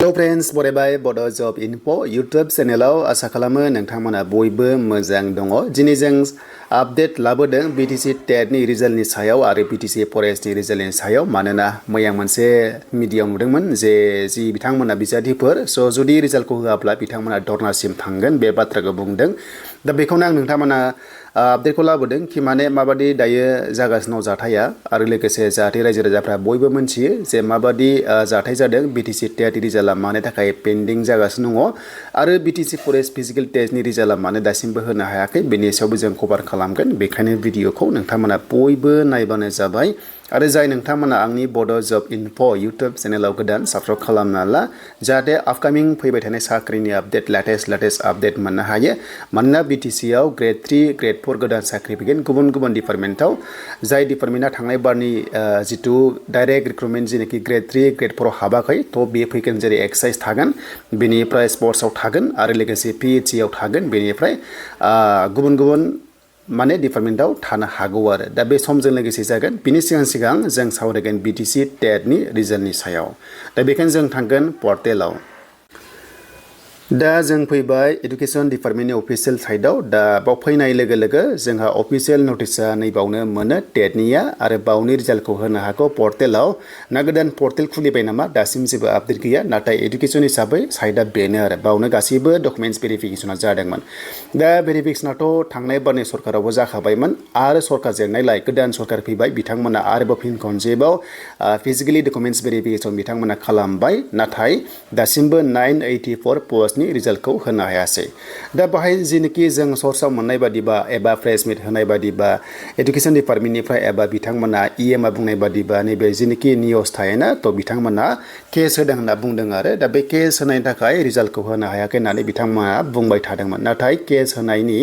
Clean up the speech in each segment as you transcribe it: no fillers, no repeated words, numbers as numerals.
Hello friends बरायबाय बड' जब info YouTube चेनेलाव आसा खालामो नोंथांमोना बयबो मोजां दङ। दिनै जों आपडेट लाबोदों BTC TET नि रिजाल्टनि सायाव आरो BTC फरेस्टनि रिजाल्टनि सायाव। मानोना मैया मोनसे मिडियायाव नुदोंमोन जे बिथांमोना बिजाथिफोर जुदि रिजाल्टखौ होआब्ला बिथांमोना धरनासिम थांगोन बे बाथ्राखौ बुंदों। दा बेखौनो आं नोंथांमोना आपडेटखौ लाबोदों कि माने माबादि दायो जागासिनो दं जाथाया आरो लोगोसे जाहाथे रायजो राजाफ्रा बयबो मोनथियो जे माबादि जाथाय जादों BTC TET रिजाल्टआ मानो थाखाय पेन्डिं जागासिनो दङ आरो BTC फरेस्ट फिजिकल टेस्टनि रिजाल्टआ मानो दासिमबो होनो हायाखै बेनि सायावबो जों कभार खालामगोन। बेखायनो भिडिअखौ नोंथांमोना बयबो नायबानो जाबाय आरो जाय नोंथांमोना आंनि बड' जब इनफो यूट्यूब चेनेलाव गोदान साबस्क्राइब खालामना ला जाहाथे आपकामिं फैबाय थानाय साख्रिनि आपडेट लेटेस्ट आपडेट मोननो हायो। मानोना BTC आव ग्रेड 3 ग्रेड 4 गोदान साख्रि फैगोन गुबुन गुबुन डिपार्टमेन्टआव। जाय डिपार्टमेन्टआ थांनाय बारनि जितु डाइरेक्ट रिक्रुटमेन्ट जेनाखि ग्रेड 3 ग्रेड 4 हाबाखै थ' बे फैगोन। जेरै एक्साइज थागोन, बेनिफ्राय स्पर्ट्सआव थागोन आरो लोगोसे PHC आव थागोन, बेनिफ्राय गुबुन गुबुन माने डिपार्टमेन्टआव थानो हागौ आरो दा बे समजों लोगोसे जागोन। बिनि सिगां जों सावरायगोन BTC TET नि रिजाल्टनि सायाव। दा बेखायनो जों थांगोन पर्टेलाव। दा जों फैबाय एडुकेशन डिपार्टमेन्टनि अफिसियेल साइटआव। दा बाव फैनाय लोगो लोगो जोंहा अफिसियेल नटिसआ नैबावनो मोनो टेटनिया आरो बावनि रिजाल्टखौ होनो हागौ पर्टेलाव। ना गोदान पर्टेल खुलिबाय नामा दासिम जेबो आपडेट गैया, नाथाय एडुकेशन हिसाबै साइटआ बेनो आरो बावनो गासैबो डकुमेन्ट्स भेरिफिकेसना जादोंमोन। दा भेरिफिकेसनाथ' थांनाय बारनि सरकारावबो जाखाबायमोन आरो सरकार जेननायलाय गोदान सरकार फैबाय, बिथांमोना आरोबाव फिन खनसेबाव फिजिकेलि डकुमेन्ट्स भेरिफिकेसन बिथांमोना खालामबाय, नाथाय दासिमबो 984 पस्ट नि रिजाल्टखौ होनो हायासै। दा बाहाय जेनोखि जों सर्सआव मोननाय बादिबा एबा प्रेस मिट होनाय बादिबा एडुकेशन डिपार्टमेन्टनिफ्राय एबा बिथांमोना EMआ बुंनाय बादिबा नैबे जेनोखि निउस थायोना थ' बिथांमोना केस होदों होनना बुंदों आरो दा बे केस होनायनि थाखाय रिजाल्टखौ होनो हायाखै होननानै बिथांमोना बुंबाय थादोंमोन। नाथाय केस होनायनि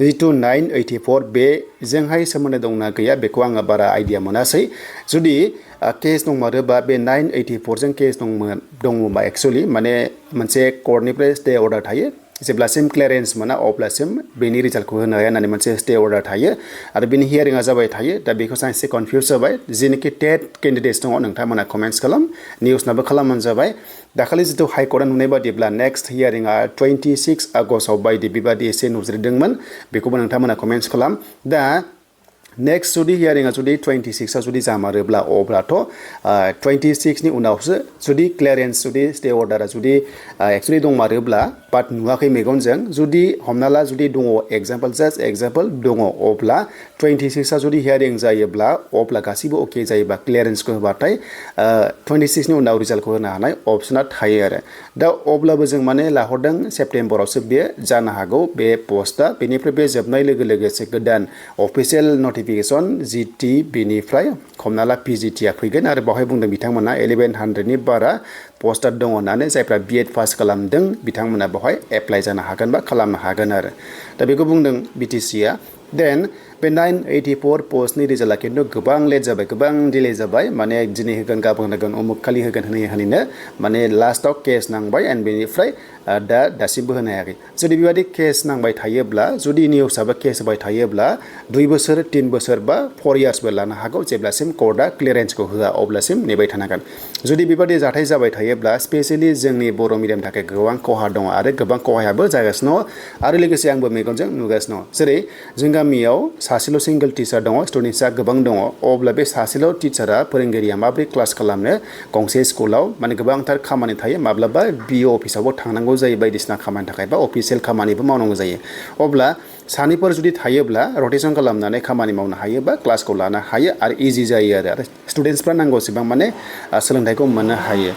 जितु 984 बेजोंहाय सोमोन्दो दंना गैया बेखौ आङो बारा आइडिया मोनासै। जुदि केस दंमारोबा बे 984 जों केस दङबा एक्सुअलि माने मोनसे कर्टनिफ्राय स्टे अर्डार थायो, जेब्लासिम क्लियारेन्स मोना अब्लासिम बेनि रिजाल्टखौ होनो हाया होननानै मोनसे स्टे अर्डार थायो आरो बेनि हियारिंआ जाबाय थायो। दा बेखौ आं एसे कनफिउस जाबाय। जेनोखि टेट केन्डिडेट्स दङ नोंथांमोना कमेन्ट्स खालाम, निउसनाबो खालामबानो जाबाय। दाखालि जितु हाइकर्टआ नुनाय बादिब्ला नेक्स्ट हियारिंआ 26 आगस्टआव बायदि बेबादि एसे नुज्रिदोंमोन, बेखौबो नोंथांमोना कमेन्ट्स खालाम। दा नेक्स्ट जुदि हियारिंआ जुदि 26आव जुदि जामारोब्ला अब्लाथ' 26नि उनावसो जुदि क्लियारेन्स जुदि स्टे अर्डारा जुदि एक्सुअलि दंमारोब्ला बाट नुवाखै मेगनजों, जुदि हमना ला जुदि दङ जास्ट एग्जाम्पल दङ, अब्ला 26आव जुदि हियारिं जायोब्ला अब्ला गासिबो अके जायोबा क्लियारेन्सखौ होबाथाय 26नि उनाव रिजाल्टखौ होनो हानाय अपसना थायो आरो। दा अब्लाबो जों माने लाहरदों सेप्तेम्बरावसो बे जानो हागौ बे पस्टआ। बेनिफ्राय बे जोबनाय लोगो लोगोसे गोदान अफिसियेल नटिफिकेसन GT बेनिफ्राय हमना ला PGTआ फैगोन आरो बावहाय बुंदों बिथांमोना 1100नि बारा पस्टआ दङ होननानै जायफ्रा B.Ed पास खालामदों बिथांमोना बेवहाय एप्लाइ जानो हागोन बा खालामनो हागोन आरो दा बेखौ बुंदों BTCआ। देन बे 984 पस्टनि रिजाल्टआ खिन्थु गोबां लेट जाबाय, गोबां डिले जाबाय। माने दिनै होगोन गाबोन होगोन उमुक खालि होगोन होनैनो माने लास्टआव केस नांबाय एन्ड बेनिफ्राय दासिमबो होनो हायाखै। जुदि बेबायदि केस नांबाय थायोब्ला, जुदि निउसआबो केस होबाय थायोब्ला 2 बोसोर 3 बोसोर बा 4 इयार्सबो लानो हागौ। जेब्लासिम कर्टआ क्लियारेन्सखौ होआ अब्लासिम नेबाय थानांगोन। जुदि बेबादि जाथाय जाबाय थायोब्ला स्पेसियेलि जोंनि बर' मिडियामनि थाखाय गोबां खहा दङ आरो गोबां खहायाबो जागासिनो दङ आरो लोगोसे आंबो मेगनजों नुगासिनो दङ। जेरै जों गामियाव सासेल' सिंगल टिचार दङ, स्टुडेन्टसा गोबां दङ, अब्ला बे सासेल' टिचारा फोरोंगिरिया माबोरै क्लास खालामनो गंसे स्कुलाव माने गोबांथार खामानि थायो। माब्लाबा BO अफिसावबो थांनांगौ जायो बायदिसिना खामानि थाखाय बा अफिसियेल खामानिबो मावनांगौ जायो। अब्ला सानैफोर जुदि थायोब्ला रटेसन खालामनानै खामानि मावनो हायोबा क्लासखौ लानो हायो आरो इजि जायो आरो स्टुडेन्टसफ्रा नांगौसेबां माने सोलोंथाइखौ मोननो हायो।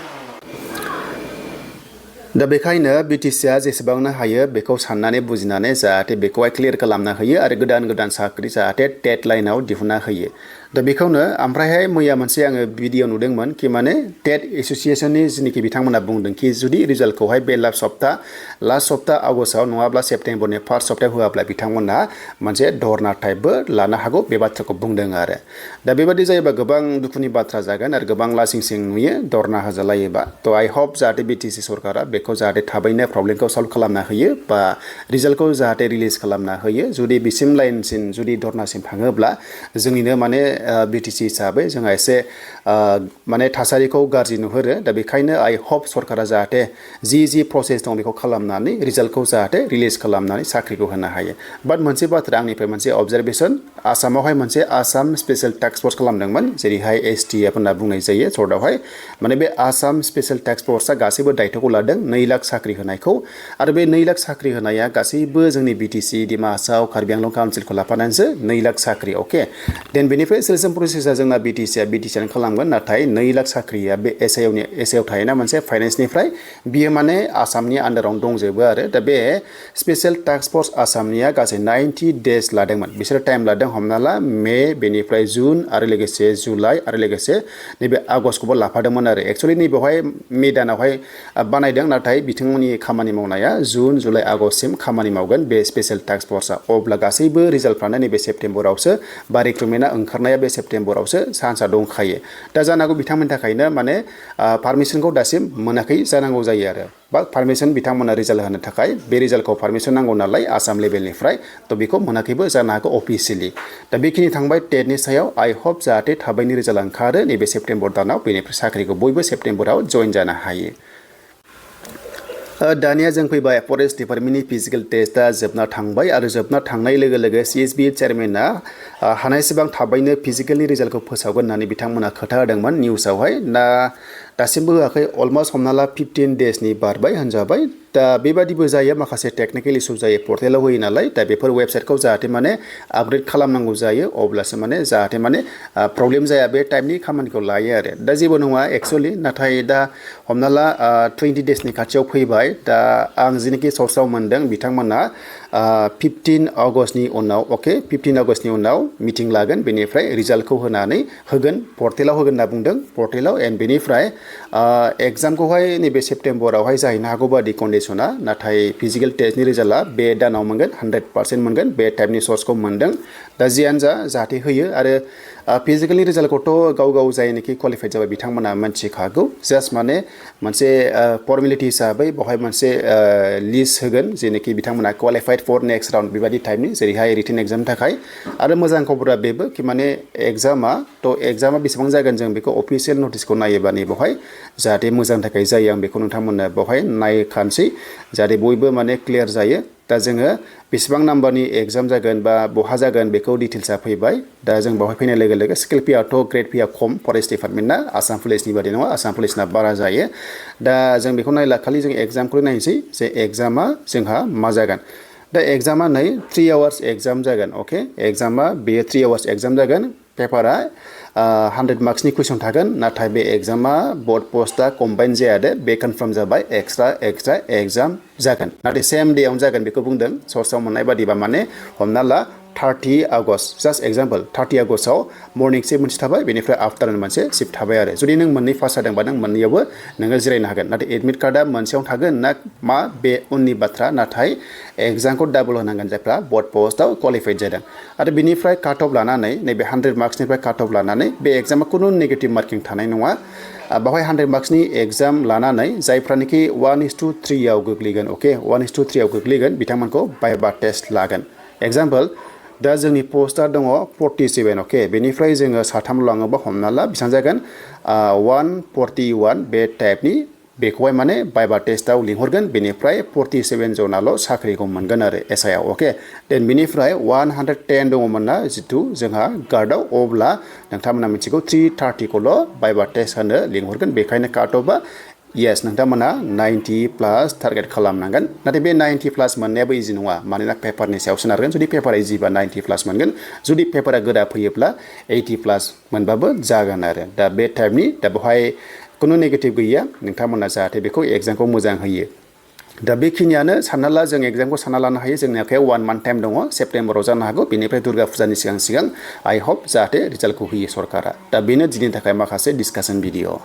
दा बेखायनो BTCआ जेसेबांनो हायो बेखौ साननानै बुजिनानै जाहाथे बेखौहाय क्लियार खालामना होयो आरो गोदान साख्रि जाहाथे टेट लाइनाव दिहुनना होयो। दा बेखौनो ओमफ्रायहाय मैया मोनसे आङो भिडिअ नुदोंमोन कि माने टेट एस'सिएशननि जिनिखि बिथांमोना बुंदों कि जुदि रिजाल्टखौहाय बे लास्ट सप्ता आगस्टआव नङाब्ला सेप्तेम्बरनि फार्स्ट सप्तायाव होआब्ला बिथांमोना मोनसे धरना टाइपबो लानो हागौ बे बाथ्राखौ बुंदों आरो दा बेबादि जायोबा गोबां दुखुनि बाथ्रा जागोन आरो गोबां लासिं सिं नुयो धरना होजालायोबा। थ' आइ होप जाहाथे BTC सरकारा बेखौ जाहाथे थाबैनो प्रब्लेमखौ सल्भ खालामना होयो बा रिजाल्टखौ जाहाथे रिलिज खालामना होयो। जुदि बिसिम लाइनसिम जुदि धरनासिम थाङोब्ला जोंनिनो माने BTC हिसाबै जोंहा एसे माने थासारिखौ गाज्रि नुहुरो दा बेखायनो आइ हप सरकारा जाहाथे जि प्रसेस दं बेखौ खालामनानै रिजाल्टखौ जाहाथे रिलिज खालामनानै साख्रिखौ होनो हायो बाट मोनसे बाथ्रा आंनिफ्राय मोनसे अबजारभेसन आसामावहाय मोनसे आसाम स्पेशल टास्क फर्स खालामदोंमोन जेरैहाय STF होनना बुंनाय जायो सर्टआवहाय माने बे आसाम स्पेशल टास्क फर्सआ गासैबो दायथ'खौ लादों 2 लाख साख्रि होनायखौ आरो बे 2 लाख साख्रि होनाया गासैबो जोंनि BTC डिमा हासाव कार्बि आंलं काउन्सिलखौ लाफानानैसो 2 लाख साख्रि अके देन बेनिफ्राय सिलेक्सन प्रसेसआ जोंना BTCआनो खालामगोन नाथाय 2 लाख साख्रिया बे SIआव थायोना मोनसे फाइनेन्सनिफ्राय बियो माने आसामनि आन्डारावनो दंजोबो आरो दा बे स्पेशल टास्क फर्स आसामनिया गासै 90 डेज लादोंमोन बिसोरो टाइम लादों हमना ला मे बेनिफ्राय जुन आरो लोगोसे जुलाइ आरो लोगोसे नैबे आगष्टखौबो लाफादोंमोन आरो एक्चुअलि नैबेवहाय मे दानावहाय बानायदों नाथाय बिथांमोननि खामानि मावनाया जुन जुलाइ आगष्टसिम खामानि मावगोन बे स्पेशल टास्क फर्सआ अब्ला गासैबो रिजाल्टफ्रानो नैबे सेप्तेम्बरावसो बा रिक्रुटमेन्टआ ओंखारनाया बे सेप्तेम्बरावसो चान्सआ दंखायो दा जानांगौ बिथांमोननि थाखायनो माने पारमिसनखौ दासिम मोनाखै जानांगौ जायो आरो बा पारमिसन बिथांमोना रिजाल्ट होनो थाखाय बे रिजाल्टखौ पारमिसन नांगौ नालाय आसाम लेभेलनिफ्राय थ' बेखौ मोनाखैबो जानो हागौ अफिसियेलि दा बेखिनि थांबाय टेटनि सायाव आइ हप जाहाथे थाबैनो रिजाल्ट ओंखारो नैबे सेप्तेम्बर दानाव बेनिफ्राय साख्रिखौ बयबो सेप्तेम्बराव जइन जानो हायो दानिया जों फैबाय फरेस्ट डिपार्टमेन्टनि फिजिकेल टेस्टआ जोबना थांबाय आरो जोबना थांनाय लोगो लोगो CSB चेयारमेना हानायसेबां थाबैनो फिजिकेलनि रिजाल्टखौ फोसावगोन होननानै बिथांमोना खोथा होदोंमोन निउसावहाय दासिमबो होआखै अलमस्ट हमना ला 15 डेजनि बारबाय होनजाबाय दा बेबादिबो जायो माखासे टेक्निकेल इसु जायो पर्टेलाव होयो नालाय दा बेफोर वेबसाइटखौ जाहाथे माने आपग्रेड खालामनांगौ जायो अब्लासो माने जाहाथे माने प्रब्लेम जाया बे टाइपनि खामानिखौ लायो आरो दा जेबो नङा एक्चुअलि नाथाय दा हमना ला 20 डेजनि खाथियाव फैबाय दा आं जिनोखि सर्सआव मोनदों बिथांमोना 15 आगष्टनि उनाव 15 आगष्टनि उनाव मिटिं लागोन बेनिफ्राय रिजाल्टखौ होगोन पर्टेलाव होगोन होनना बुंदों पर्टेलाव एन्ड बेनिफ्राय एग्जामखौहाय नैबे सेप्तेम्बरावहाय जाहैनो हागौ बादि कन्डिसना नाथाय फिजिकेल टेस्टनि रिजाल्टआ बे दानाव मोनगोन 100% मोनगोन बे टाइपनि सर्सखौ मोनदों दा जियानो जा जाहाथे होयो आरो फिजिकेलनि रिजाल्टखौथ' गाव जायनोखि क्वालिफाइड जाबाय बिथांमोना मिन्थिखागौ जास्ट माने मोनसे फर्मेलिटि हिसाबै बेवहाय मोनसे लिस्ट होगोन जेनोखि बिथांमोना क्वालिफाइड फर नेक्स्ट राउन्ड बेबायदि टाइपनि जेरैहाय रिटेन एग्जामनि थाखाय आरो मोजां खबरा बेबो कि माने एग्जामा बेसेबां जागोन जों बेखौ अफिसियेल नटिसखौ नायोबा बेवहाय जाहाथे मोजांनि थाखाय जायो आं बेखौ नोंथांमोननो बेवहाय नायखानोसै जाहाथे बयबो माने क्लियार जायो दा जोङो बेसेबां नाम्बारनि एग्जाम जागोन बा बहा जागोन बेखौ डिटेल्सआ फैबाय दा जों बेवहाय फैनाय लोगो लोगो स्केल फियाथ' ग्रेड फिया खम फरेस्ट डिपार्टमेन्टना आसाम पुलिसनि बादि नङा आसाम पुलिसना बारा जायो दा जों बेखौ नायला खालि जों एग्जामखौ नायनोसै जे एग्जामा जोंहा मा जागोन दा एग्जामा 3 आवार्स एग्जाम जागोन एग्जामा बेयो 3 आवार्स एग्जाम जागोन पेपारा 100 मार्क्सनि कुइसन थागोन नाथाय बे एग्जामा बोर्ड पस्टआ कम्बाइन जाया दे बे कनफार्म जाबाय एक्सट्रा एग्जाम जागोन नाथाय सेम डेआवनो जागोन बेखौ बुंदों सर्सआव मोननाय बादिबा माने हमना ला 30 आगस्ट जास्ट एग्जाम्पल 30 आगस्टआव मर्निं शिफ्ट मोनसे थाबाय बेनिफ्राय आफ्टारनुन मोनसे शिफ्ट थाबाय आरो जुदि नों मोननै पास जादोंबा नों मोननैयावबो नोङो जिरायनो हागोन नाथाय एडमिट कार्डआ मोनसेयावनो थागोन ना मा बे उननि बाथ्रा नाथाय एग्जामखौ डाबल होनांगोन जायफ्रा बोर्ड पस्टआव क्वालिफाइड जादों आरो बिनिफ्राय काट अफ लानानै नैबे 100 मार्क्सनिफ्राय काट अफ लानानै बे एग्जामा खुनु नेगेटिभ मार्किं थानाय नङा बावहाय 100 मार्क्सनि एग्जाम लानानै जायफ्रानोखि 1:3 आव गोग्लैगोन 1:3 आव गोग्लैगोन बिथांमोनखौ भाइभा टेस्ट लागोन एग्जाम्पल दा जोंनि पस्टआ दङ 47 बेनिफ्राय जोङो साथाम लाङोबा हमना ला बेसेबां जागोन 141 बे टाइपनि बेखौहाय माने भाइभा टेस्टआव लिंहरगोन बेनिफ्राय 47 जनाल' साख्रिखौ मोनगोन आरो एसआइआव देन बेनिफ्राय 110 दङमोन ना जितु जोंहा गार्डआव अब्ला नोंथांमोना मिथिगौ 330खौल' भाइभा टेस्ट होनो लिंहरगोन बेखायनो काट अफआ येस नोंथांमोना 90+ टारगेट खालामनांगोन नाथाय बे 90+ मोननायाबो इजि नङा मानोना पेपारनि सायाव सोनारगोन जुदि पेपारा इजिबा 90+ मोनगोन जुदि पेपारा गोरा फैयोब्ला 80+ मोनबाबो जागोन आरो दा बे टाइपनि दा बेवहाय खुनु नेगेटिभ गैया नोंथांमोना जाहाथे बेखौ एग्जामखौ मोजां होयो दा बेखिनियानो सानना ला जों एग्जामखौ सानना लानो हायो जोंनि आखायाव 1 मान्थ टाइम दङ सेप्तेम्बराव जानो हागौ बेनिफ्राय दुर्गा फुजानि सिगां आइ हप जाहाथे रिजाल्टखौ होयो सरकारा दा बेनो दिनैनि थाखाय माखासे डिसकासन भिडिअ